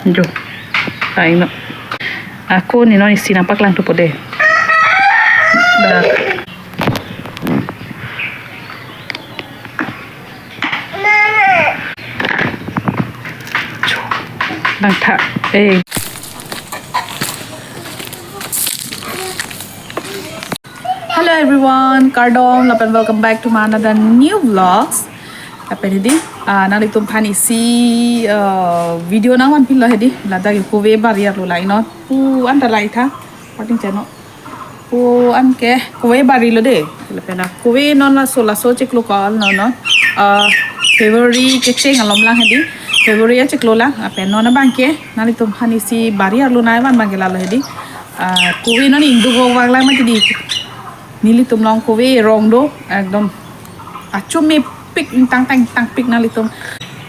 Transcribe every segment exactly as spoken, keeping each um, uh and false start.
Jo. Taino. Ako ne non isi nangpaklang thupo de. Dak. Nangtha. Eh. Hello everyone, kardom, lapen welcome back to my another new vlogs. Lapen hedi, ah, nanglitum aphan isi, ah, video nangvanpinlo hedi, ladak kove bari arlo la-i non. Pu an ta la-i tha, pating chano. Pu an ke kove barilo de. Lapen a kove non laso laso chiklo ko-an lo non. Ah, February kecheng alom lang hedi. February achiklo lang. Lapen non abang ke nanglitum aphan isi bari arlo nangvanji abang ke lalo hedi. Ah, kove non ingduk vokvak lang mati di. Nelitum along kove rong do, ekdom achu mepik, ingtang tang ingtangpik nanglitum.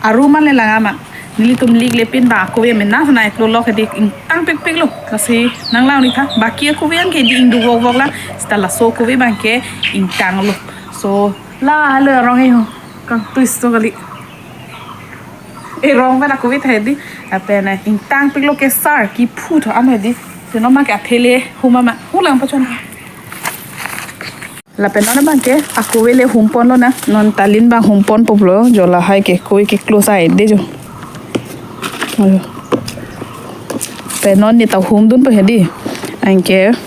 Aru man le lang ama. Nelitum lik lepin ba kove mena sana eklo lok hedi ingtangpikpik lo. Lasi nanglang ni tha. Baki kove an ke di ingduk vokvok lang. Seta laso kove abang ke ingtang lo. So, la halo rong e ho. Kang twist to kali. E rong pen akove tha hedi. Lapen ingtangpik lo ke sar kephu tho an hedi. Sino ma ke athele huma ma. Hulang pachon. Lapen non abang ke akove le humponlo na. Non Talin abang humponpo pulo. Jo lahai ke kove ke close ai de jo. Ayo. Pen non ne ta humdunpo hedi. Anke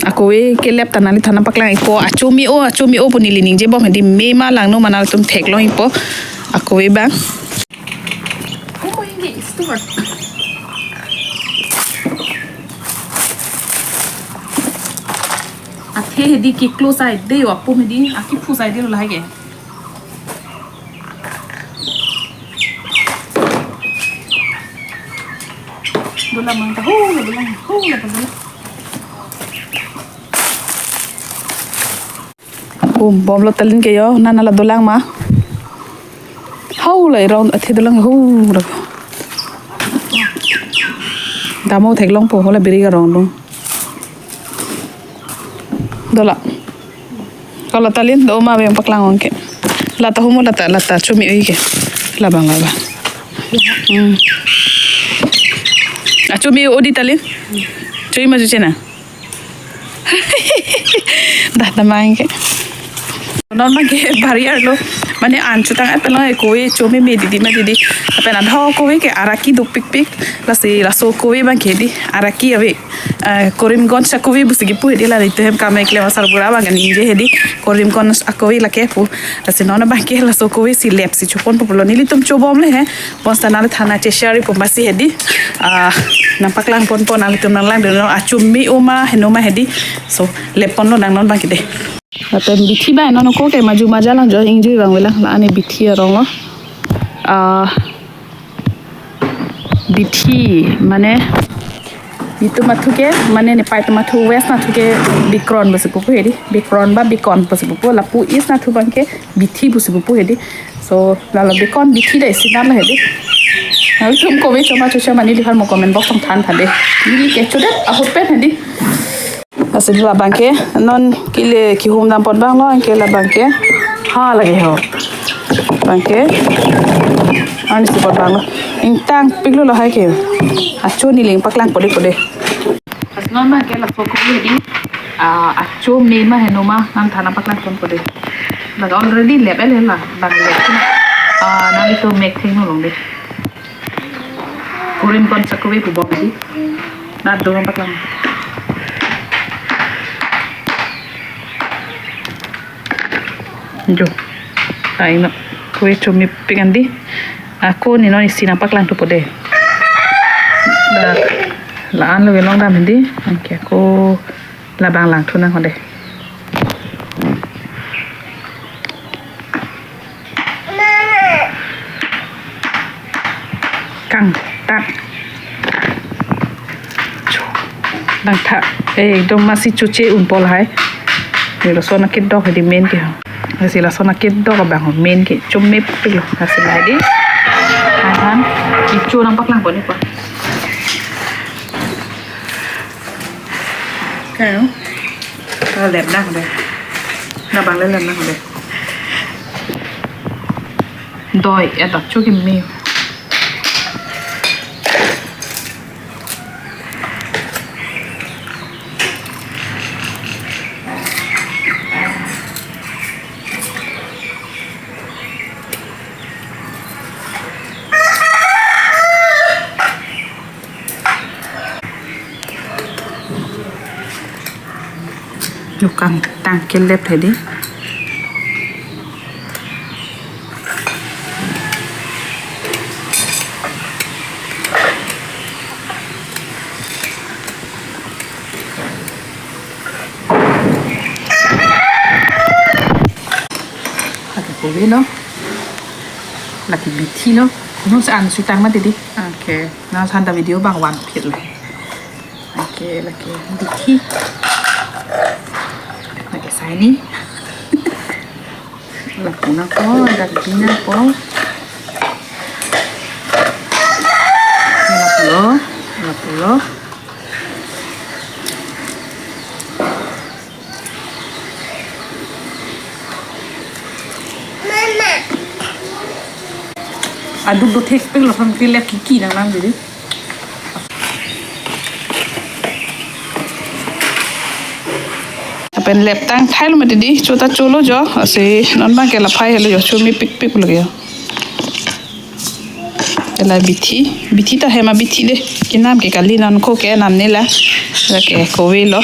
akove kelep ta nangliphan nangpaklang-ikpo. Achu me-o, achu me-o pu neli ningjebom hedi. Me ma langno ma nanglitum theklong-ikpo. Akove abang. Oh, ini store. Athe hedi ke close ai de yo, apum hedi, akephu sai de lo lahai ke. Dolang ma ta, ho, dolang, ho, dolang. Humbomlo Talin ke yo, nana la dolang ma. Hau la rong athe dolang ho la. Damo theklongpo ho la biri arong dong. Dola. Kalau Talin do ma beng paklang ong ke. La ta humo la ta, la ta chu me-oi ke. Labang labang. Hmm. Achu me-o di Talin. Chu me-o ma chu chena. Dah tamang ke. Non abang ke bari arlo. Mane an chutang apelo e kove chu meme didi ma didi. Lapen adho kove ke araki dopikpik. Lasi laso kove abang ke di. Araki ave. Eh, Karimganj akove pusi kipu hedi la itum hem kame klem asar pura abang ningje hedi. Karimganj akove lake pu. Lasi non abang ke laso kove si lep si choponpo pulo nelitum chobom le he. Bonseta nangliphan nangcheshare-ikpo masi hedi. Ah, nangpaklangponpo nanglitum nanglangdunnon achu me-o ma heno ma hedi. So, lepponlo nang non abang ke de. Lapen bithi abang non ko ke maju maja lang jo ingjui abang avelang la-an e bithi arong lo. Ah, bithi mane itum athu ke mane Nepal atum athu West athu ke bikron pusi pupo hedi. Bikron ba bikon pusi pupo lapu East athu abang ke bithi pusi pupo hedi. So, lalo bikon bithi da isi dam hedi. Nanglitum kove choma chocha ma neliphan mo comment box along than tha de. Neli ke chodet ahut pen hedi. Lasi labang ke non kile kehumdam apot abang lo anke labang ke. Ha lake ho. Abang ke. An isi apot abang lo. Ingtangpiklo lahai ke. Achu neli nangpaklangpo de ko de. Lasi non abang ke laso kove di. Ah, achu me ma heno ma nangthan nangpaklangponpo de. La already lep ele la. Bang lep. Ah, nanglitum mek thengno long de. Karimganj akove pu bom di. Nat do paklang. Jo. Taino. Kove chu mepik an di. Ako ne non isi nangpaklang thupo de. Dak. La-an lo kelong dam hedi. Anke ako labang lang thu nang ho de. Kangtak. Nangtha. Eh, ekdom masi choche unpo lahai. Ni lason akedok hedi main ke ho. Lasi lason akedok abang ho main ke. Chu mepiklo. Lasi lahai di. Han han. Icho nangpaklangpo ni pa. Kayo. Ah, lem nang de. Labang le lem nang de. Doi, ya dak chu kimi. Lukang tang kelep tadi. Lake kove lo. Lake bithi lo. Nus an sutang ma tadi. Okay. Nang santa video bang one pit le. Okay, lake bithi. Lake saini. Lapu nangpo, dak bi nangpo. Lapu lo, lapu lo. Aduk do thek pek lo, phan kelep kiki nang nang didi. Lapen lep tang thai lo ma didi, chota cholo jo, lasi non bang ke laphai helo jo, chumi pik pik lo jo. Ela bithi, bithi ta hema bithi de, kinam ke kali, non ko ke nam nela, lake kove lo.